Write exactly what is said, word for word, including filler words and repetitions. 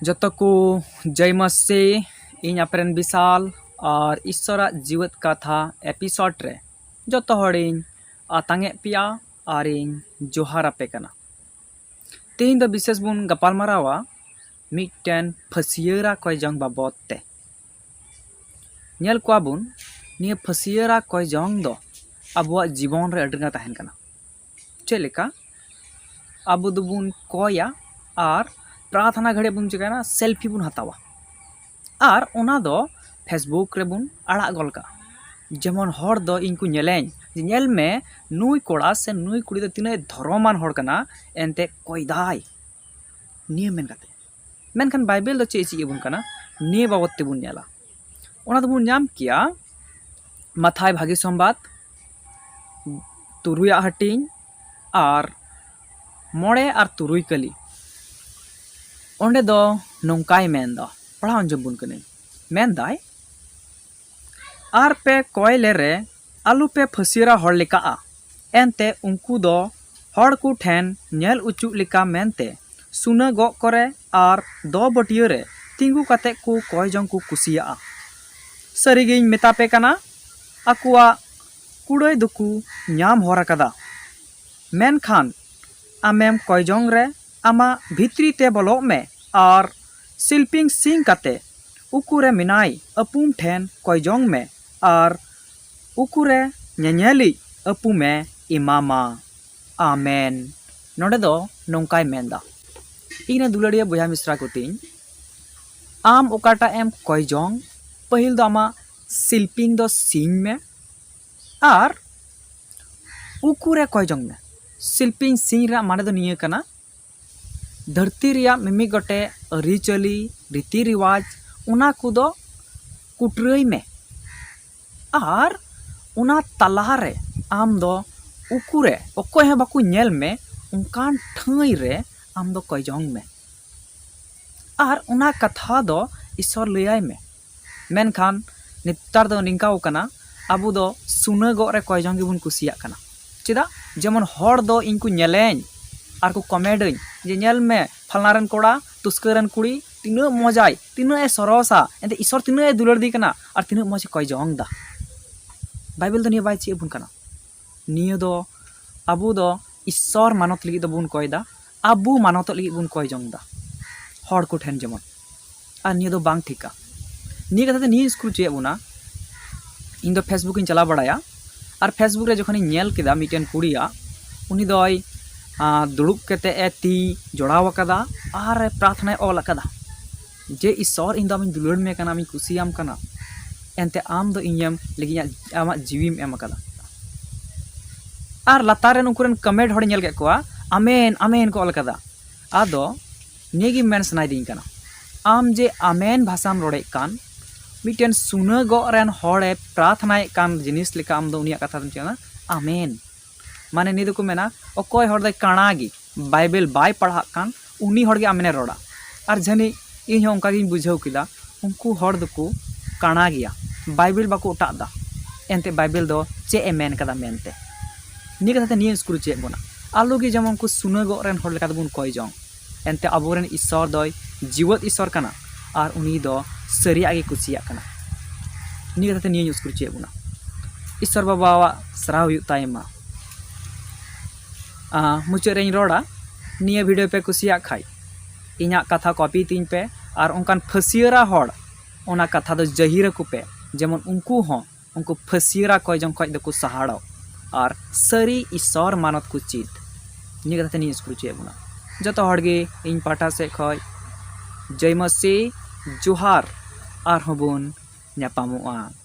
ᱡᱚᱛᱚ ᱠᱚ ᱡᱚᱭ ᱢᱟᱥᱤ, ᱤᱧ ᱟᱯᱮᱨᱮᱱ ᱵᱤᱥᱟᱞ ᱟᱨ ᱤᱥᱥᱚᱨᱟᱜ ᱡᱤᱣᱮᱫ ᱠᱟᱛᱷᱟ ᱮᱯᱤᱥᱳᱰ ᱨᱮ ᱡᱚᱛᱚ ᱦᱚᱲᱤᱧ ᱟᱛᱟᱝ ᱮᱫ ᱯᱮᱭᱟ ᱟᱨᱤᱧ ᱡᱚᱦᱟᱨ ᱟᱯᱮ ᱠᱟᱱᱟ᱾ ᱛᱮᱦᱮᱧ ᱫᱚ ᱵᱤᱥᱮᱥ ᱵᱚᱱ ᱜᱟᱯᱟᱞ ᱢᱟᱨᱟᱣᱟ ᱢᱤᱫᱴᱮᱱ ᱯᱷᱟᱹᱥᱭᱟᱹᱨᱟ ᱠᱚᱭ ᱡᱚᱝ ᱵᱟᱵᱚᱫ ᱛᱮ᱾ ᱧᱮᱞ ᱠᱚᱣᱟ ᱵᱚᱱ, ᱱᱤᱭᱟᱹ ᱯᱷᱟᱹᱥᱭᱟᱹᱨᱟ ᱠᱚᱭ ᱡᱚᱝ ᱫᱚ ᱟᱵᱚᱣᱟᱜ ᱡᱤᱵᱚᱱ ᱨᱮ ᱟᱹᱰᱤ ᱨᱟᱸᱜᱟ ᱛᱟᱦᱮᱱ ᱠᱟᱱᱟ᱾ ᱪᱮᱫ ᱞᱮᱠᱟ? ᱟᱵᱚ ᱫᱚᱵᱚᱱ ᱠᱚᱭᱟ ᱟᱨ ᱯᱨᱟᱨᱛᱷᱱᱟ ᱜᱷᱟᱹᱲᱤᱡ ᱵᱚᱱ ᱪᱤᱠᱟᱹᱭᱟ, ᱥᱮᱞᱯᱷᱤ ᱵᱚᱱ ᱦᱟᱛᱟᱣᱟ ᱟᱨ ᱚᱱᱟ ᱫᱚ ᱯᱷᱮᱥᱵᱩᱠ ᱨᱮᱵᱚᱱ ᱟᱲᱟᱜ ᱜᱚᱫ ᱠᱟᱜᱼᱟ᱾ ᱡᱮᱢᱚᱱ ᱦᱚᱲ ᱫᱚ ᱤᱧ ᱠᱚ ᱧᱮᱞᱮᱧ, ᱡᱮ ᱧᱮᱞ ᱢᱮ ᱱᱩᱭ ᱠᱚᱲᱟ ᱥᱮ ᱱᱩᱭ ᱠᱩᱲᱤ ᱫᱚ ᱛᱤᱱᱟᱹᱜ ᱫᱷᱚᱨᱚᱢᱟᱱ ᱦᱚᱲ ᱠᱟᱱᱟ, ᱮᱱᱛᱮ ᱠᱚᱭᱫᱟᱭ, ᱱᱤᱭᱟᱹ ᱢᱮᱱ ᱠᱟᱛᱮ᱾ ᱢᱮᱱᱠᱷᱟᱱ ᱵᱟᱭᱵᱮᱞ ᱫᱚ ᱪᱮᱫ ᱮ ᱪᱮᱫ ᱟᱵᱚᱱ ᱠᱟᱱᱟ, ᱱᱤᱭᱟᱹ ᱵᱟᱵᱚᱫ ᱛᱮᱵᱚᱱ ᱧᱮᱞᱟ᱾ ᱚᱱᱟ ᱫᱚᱵᱚᱱ ᱧᱟᱢ ᱠᱮᱭᱟ ᱢᱟᱛᱷᱟᱭ ᱵᱷᱟᱹᱜᱤ ᱥᱚᱢᱵᱟᱫ ᱛᱩᱨᱩᱭᱟᱜ ᱦᱟᱹᱴᱤᱧ ᱟᱨ ᱢᱚᱬᱮ ᱟᱨ ᱛᱩᱨᱩᱭ ᱠᱟᱹᱞᱤ᱾ ᱚᱸᱰᱮ ᱫᱚ ᱱᱚᱝᱠᱟᱭ ᱢᱮᱱᱫᱟ, ᱯᱟᱲᱦᱟᱣ ᱟᱸᱡᱚᱢ ᱵᱚᱱ ᱠᱟᱹᱱᱟᱹᱧ᱾ ᱢᱮᱱᱫᱟᱭ, "ᱟᱨ ᱯᱮ ᱠᱚᱭ ᱞᱮᱨᱮ ᱟᱞᱚ ᱯᱮ ᱯᱷᱟᱹᱥᱭᱟᱹᱨᱟ ᱦᱚᱲ ᱞᱮᱠᱟᱜᱼᱟ, ᱮᱱᱛᱮ ᱩᱱᱠᱩ ᱫᱚ ᱦᱚᱲ ᱠᱚ ᱴᱷᱮᱱ ᱧᱮᱞ ᱚᱪᱚᱜ ᱞᱮᱠᱟ ᱢᱮᱱᱛᱮ ᱥᱩᱱᱟᱹ ᱜᱚᱜ ᱠᱚᱨᱮ ᱟᱨ ᱫᱚ ᱵᱟᱹᱴᱭᱟᱹ ᱨᱮ ᱛᱤᱸᱜᱩ ᱠᱟᱛᱮ ᱠᱚ ᱠᱚᱭ ᱡᱚᱝ ᱠᱚ ᱠᱩᱥᱤᱭᱟᱜᱼᱟ᱾ ᱥᱟᱹᱨᱤᱜᱤᱧ ᱢᱮᱛᱟ ᱯᱮ ᱠᱟᱱᱟ, ᱟᱠᱚᱣᱟᱜ ᱠᱩᱲᱟᱹᱭ ᱫᱚᱠᱚ ᱧᱟᱢ ᱦᱚᱨ ᱟᱠᱟᱫᱟ᱾ ᱢᱮᱱᱠᱷᱟᱱ ᱟᱢᱮᱢ ᱠᱚᱭ ᱡᱚᱝ ᱨᱮ ᱟᱢᱟᱜ ᱵᱷᱤᱛᱨᱤ ᱛᱮ ᱵᱚᱞᱚᱜ ᱢᱮ ᱟᱨ ᱥᱤᱞᱯᱤᱧ ᱥᱤᱧ ᱠᱟᱛᱮ ᱩᱠᱩᱨᱮ ᱢᱮᱱᱟᱭ ᱟᱹᱯᱩᱢ ᱴᱷᱮᱱ ᱠᱚᱭ ᱡᱚᱝ ᱢᱮ ᱟᱨ ᱩᱠᱩᱨᱮ ᱧᱮᱧᱮᱞᱤᱡ ᱟᱹᱯᱩᱢᱮ ᱮᱢᱟᱢᱟ᱾ ᱟᱢᱮᱱ᱾" ᱱᱚᱰᱮ ᱫᱚ ᱱᱚᱝᱠᱟᱭ ᱢᱮᱱᱫᱟ, ᱤᱧ ᱨᱮᱱ ᱫᱩᱞᱟᱹᱲᱤᱭᱟᱹ ᱵᱚᱭᱦᱟ ᱢᱤᱥᱨᱟ ᱠᱚ ᱛᱤᱧ, ᱟᱢ ᱚᱠᱟᱴᱟᱜ ᱮᱢ ᱠᱚᱭ ᱡᱚᱝ, ᱯᱟᱹᱦᱤᱞ ᱫᱚ ᱟᱢᱟᱜ ᱥᱤᱞᱯᱤᱧ ᱫᱚ ᱥᱤᱧ ᱢᱮ ᱟᱨ ᱩᱠᱩᱨᱮ ᱠᱚᱭ ᱡᱚᱝ ᱢᱮ᱾ ᱥᱤᱞᱯᱤᱧ ᱥᱤᱧ ᱨᱮᱱᱟᱜ ᱢᱟᱱᱮ ᱫᱚ ᱱᱤᱭᱟᱹ ᱠᱟᱱᱟ, ᱫᱷᱟᱹᱨᱛᱤ ᱨᱮᱭᱟᱜ ᱢᱤᱢᱤᱫ ᱜᱚᱴᱮᱡ ᱟᱹᱨᱤᱪᱟᱹᱞᱤ, ᱨᱤᱛᱤ ᱨᱮᱣᱟᱡᱽ, ᱚᱱᱟ ᱠᱚᱫᱚ ᱠᱩᱴᱨᱟᱹᱭ ᱢᱮ᱾ ᱟᱨ ᱚᱱᱟ ᱛᱟᱞᱟᱨᱮ ᱟᱢ ᱫᱚ ᱩᱠᱩᱨᱮ ᱚᱠᱚᱭ ᱦᱚᱸ ᱵᱟᱠᱚ ᱧᱮᱞ ᱢᱮ, ᱚᱱᱠᱟᱱ ᱴᱷᱟᱹᱭ ᱨᱮ ᱟᱢ ᱫᱚ ᱠᱚᱭ ᱡᱚᱝ ᱢᱮ᱾ ᱟᱨ ᱚᱱᱟ ᱠᱟᱛᱷᱟ ᱫᱚ ᱤᱥᱚᱨ ᱞᱟᱹᱭᱟᱭ ᱢᱮ᱾ ᱢᱮᱱᱠᱷᱟᱱ ᱱᱮᱛᱟᱨ ᱫᱚ ᱱᱤᱝᱠᱟᱣ ᱠᱟᱱᱟ, ᱟᱵᱚ ᱫᱚ ᱥᱩᱱᱟᱹ ᱜᱚᱜ ᱨᱮ ᱠᱚᱭ ᱡᱚᱝ ᱜᱮᱵᱚᱱ ᱠᱩᱥᱤᱭᱟᱜ ᱠᱟᱱᱟ᱾ ᱪᱮᱫᱟᱜ? ᱡᱮᱢᱚᱱ ᱦᱚᱲ ᱫᱚ ᱤᱧ ᱠᱚ ᱧᱮᱞᱮᱧ ᱟᱨ ᱠᱚ ᱠᱚᱢᱮᱱᱴ ᱟᱹᱧ ᱡᱮ, "ᱧᱮᱞ ᱢᱮ, ᱯᱷᱟᱞᱱᱟ ᱨᱮᱱ ᱠᱚᱲᱟ ᱛᱩᱥᱠᱟᱹ ᱨᱮᱱ ᱠᱩᱲᱤ ᱛᱤᱱᱟᱹᱜ ᱢᱚᱡᱟᱭ, ᱛᱤᱱᱟᱹᱜ ᱮ ᱥᱚᱨᱚᱥᱟ, ᱮᱱᱛᱮ ᱤᱥᱚᱨ ᱛᱤᱱᱟᱹᱜ ᱮ ᱫᱩᱞᱟᱹᱲ ᱫᱤ ᱠᱟᱱᱟ ᱟᱨ ᱛᱤᱱᱟᱹᱜ ᱢᱚᱡᱽ ᱮ ᱠᱚᱭ ᱡᱚᱝ ᱫᱟ᱾ ᱵᱟᱭᱵᱮᱞ ᱫᱚ ᱱᱤᱭᱟᱹ ᱵᱟᱭ ᱪᱮᱫ ᱟᱵᱚᱱ ᱠᱟᱱᱟ᱾ ᱱᱤᱭᱟᱹ ᱫᱚ ᱟᱵᱚ ᱫᱚ ᱤᱥᱚᱨ ᱢᱟᱱᱚᱛ ᱞᱟᱹᱜᱤᱫ ᱫᱚ ᱵᱚᱱ ᱠᱚᱭ ᱫᱟ, ᱟᱵᱚ ᱢᱟᱱᱚᱛᱚᱜ ᱞᱟᱹᱜᱤᱫ ᱵᱚᱱ ᱠᱚᱭ ᱡᱚᱝ ᱫᱟ ᱦᱚᱲ ᱠᱚ ᱴᱷᱮᱱ ᱡᱮᱢᱚᱱ᱾ ᱟᱨ ᱱᱤᱭᱟᱹ ᱫᱚ ᱵᱟᱝ ᱴᱷᱤᱠᱟ᱾ ᱱᱤᱭᱟᱹ ᱠᱟᱛᱷᱟ ᱛᱮ ᱱᱤᱭᱟᱹ ᱤᱥᱠᱩᱞ ᱪᱮᱫ ᱵᱚᱱᱟ, ᱤᱧ ᱫᱚ Facebook ᱤᱧ ᱪᱟᱞᱟᱣ ᱵᱟᱲᱟᱭᱟ, ᱟᱨ Facebook ᱨᱮ ᱡᱚᱠᱷᱚᱱᱤᱧ ᱧᱮᱞ ᱠᱮᱫᱟ ᱢᱤᱫᱴᱮᱱ ᱠᱩᱲᱤᱭᱟᱜ, ᱩᱱᱤ ᱫᱚᱭ ᱟᱸ, ᱫᱩᱲᱩᱵ ᱠᱟᱛᱮ ᱮ ᱛᱤ ᱡᱚᱲᱟᱣ ᱟᱠᱟᱫᱟ ᱟᱨ ᱯᱨᱟᱨᱛᱷᱱᱟᱭ ᱚᱞ ᱟᱠᱟᱫᱟ ᱡᱮ, "ᱤᱥᱚᱨ, ᱤᱧ ᱫᱚ ᱟᱢᱤᱧ ᱫᱩᱞᱟᱹᱲ ᱢᱮ ᱠᱟᱱᱟ, ᱟᱢᱤᱧ ᱠᱩᱥᱤᱭᱟᱢ ᱠᱟᱱᱟ, ᱮᱱᱛᱮ ᱟᱢ ᱫᱚ ᱤᱧᱮᱢ ᱞᱟᱹᱜᱤᱫ ᱟᱢᱟᱜ ᱡᱤᱣᱤᱢ ᱮᱢ ᱟᱠᱟᱫᱟ᱾" ᱟᱨ ᱞᱟᱛᱟᱨ ᱨᱮᱱ ᱩᱱᱠᱩ ᱨᱮᱱ ᱠᱚᱢᱮᱱᱴ ᱦᱚᱲᱤᱧ ᱧᱮᱞ ᱠᱮᱫ ᱠᱚᱣᱟ, "ᱟᱢᱮᱱ, ᱟᱢᱮᱱ" ᱠᱚ ᱚᱞ ᱟᱠᱟᱫᱟ᱾ ᱟᱫᱚ ᱱᱤᱭᱟᱹ ᱜᱮ ᱢᱮᱱ ᱥᱟᱱᱟᱭᱮᱫᱤᱧ ᱠᱟᱱᱟ, ᱟᱢ ᱡᱮ ᱟᱢᱮᱱ ᱵᱷᱟᱥᱟᱢ ᱨᱚᱲᱮᱫ ᱠᱟᱱ, ᱢᱤᱫᱴᱮᱱ ᱥᱩᱱᱟᱹᱜᱚᱜ ᱨᱮᱱ ᱦᱚᱲᱮ ᱯᱨᱟᱨᱛᱷᱱᱟᱭᱮᱫ ᱠᱟᱱ ᱡᱤᱱᱤᱥ ᱞᱮᱠᱟ ᱟᱢ ᱫᱚ ᱩᱱᱤᱭᱟᱜ ᱠᱟᱛᱷᱟ ᱫᱚᱢ ᱪᱮᱫ ᱮᱱᱟ? ᱟᱢᱮᱱ᱾ ᱢᱟᱱᱮ ᱱᱤᱭᱟᱹ ᱫᱚᱠᱚ ᱢᱮᱱᱟ, ᱚᱠᱚᱭ ᱦᱚᱲ ᱫᱚᱭ ᱠᱟᱬᱟ ᱜᱮ, ᱵᱟᱭᱵᱮᱞ ᱵᱟᱭ ᱯᱟᱲᱦᱟᱜ ᱠᱟᱱ, ᱩᱱᱤ ᱦᱚᱲ ᱜᱮ ᱟᱢᱮᱱᱮ ᱨᱚᱲᱟ᱾ ᱟᱨ ᱡᱟᱹᱱᱤᱡ ᱤᱧ ᱦᱚᱸ ᱚᱱᱠᱟ ᱜᱤᱧ ᱵᱩᱡᱷᱟᱹᱣ ᱠᱮᱫᱟ, ᱩᱱᱠᱩ ᱦᱚᱲ ᱫᱚᱠᱚ ᱠᱟᱬᱟ ᱜᱮᱭᱟ, ᱵᱟᱭᱵᱮᱞ ᱵᱟᱠᱚ ᱚᱴᱟᱜ ᱮᱫᱟ, ᱮᱱᱛᱮ ᱵᱟᱭᱵᱮᱞ ᱫᱚ ᱪᱮᱫ ᱮ ᱢᱮᱱ ᱠᱟᱫᱟ ᱢᱮᱱᱛᱮ᱾ ᱱᱤᱭᱟᱹ ᱠᱟᱛᱷᱟ ᱛᱮ ᱱᱤᱭᱟᱹ ᱤᱥᱠᱩᱞ ᱪᱮᱫ ᱵᱚᱱᱟ, ᱟᱞᱚ ᱜᱮ ᱡᱮᱢᱚᱱ ᱠᱚ ᱥᱩᱱᱟᱹᱜᱚᱜ ᱨᱮᱱ ᱦᱚᱲ ᱞᱮᱠᱟ ᱛᱮᱵᱚᱱ ᱠᱚᱭ ᱡᱚᱝ᱾ ᱮᱱᱛᱮ ᱟᱵᱚᱨᱮᱱ ᱤᱥᱥᱚᱨ ᱫᱚᱭ ᱡᱤᱣᱮᱫ ᱤᱥᱥᱚᱨ ᱠᱟᱱᱟ ᱟᱨ ᱩᱱᱤ ᱫᱚ ᱥᱟᱹᱨᱤᱭᱟᱜ ᱜᱮ ᱠᱩᱥᱤᱭᱟᱜ ᱠᱟᱱᱟ᱾ ᱱᱤᱭᱟᱹ ᱠᱟᱛᱷᱟ ᱛᱮ ᱱᱤᱭᱟᱹ ᱤᱥᱠᱩᱞ ᱪᱮᱫ ᱵᱚᱱᱟ, ᱤᱥᱥᱚᱨ ᱵᱟᱵᱟᱣᱟᱜ ᱥᱟᱨᱦᱟᱣ ᱦᱩᱭᱩᱜ ᱛᱟᱭ ᱢᱟ᱾ ᱟᱸ, ᱢᱩᱪᱟᱹᱫ ᱨᱮᱧ ᱨᱚᱲᱟ, ᱱᱤᱭᱟᱹ ᱵᱷᱤᱰᱤᱭᱳ ᱯᱮ ᱠᱩᱥᱤᱭᱟᱜ ᱠᱷᱟᱡ, ᱤᱧᱟᱹᱜ ᱠᱟᱛᱷᱟ ᱠᱚᱯᱤ ᱛᱤᱧ ᱯᱮ ᱟᱨ ᱚᱱᱠᱟᱱ ᱯᱷᱟᱹᱥᱭᱟᱹᱨᱟ ᱦᱚᱲ ᱚᱱᱟ ᱠᱟᱛᱷᱟ ᱫᱚ ᱡᱟᱹᱦᱤᱨ ᱟᱠᱚ ᱯᱮ, ᱡᱮᱢᱚᱱ ᱩᱱᱠᱩ ᱦᱚᱸ ᱩᱱᱠᱩ ᱯᱷᱟᱹᱥᱭᱟᱹᱨᱟ ᱠᱚᱭ ᱡᱚᱝ ᱠᱷᱚᱡ ᱫᱚᱠᱚ ᱥᱟᱦᱟᱲᱚᱜ ᱟᱨ ᱥᱟᱹᱨᱤ ᱤᱥᱥᱚᱨ ᱢᱟᱱᱚᱛ ᱠᱚ ᱪᱮᱫ᱾ ᱱᱤᱭᱟᱹ ᱠᱟᱛᱷᱟ ᱛᱮ ᱱᱤᱭᱟᱹ ᱤᱥᱠᱩᱞ ᱪᱮᱫ ᱵᱚᱱᱟ᱾ ᱡᱚᱛᱚ ᱦᱚᱲ ᱜᱮ ᱤᱧ ᱯᱟᱦᱴᱟ ᱥᱮᱫ ᱠᱷᱚᱡ ᱡᱚᱭ ᱢᱟᱹᱥᱤ, ᱡᱚᱦᱟᱨ, ᱟᱨᱦᱚᱸ ᱵᱚᱱ ᱧᱟᱯᱟᱢᱚᱜᱼᱟ᱾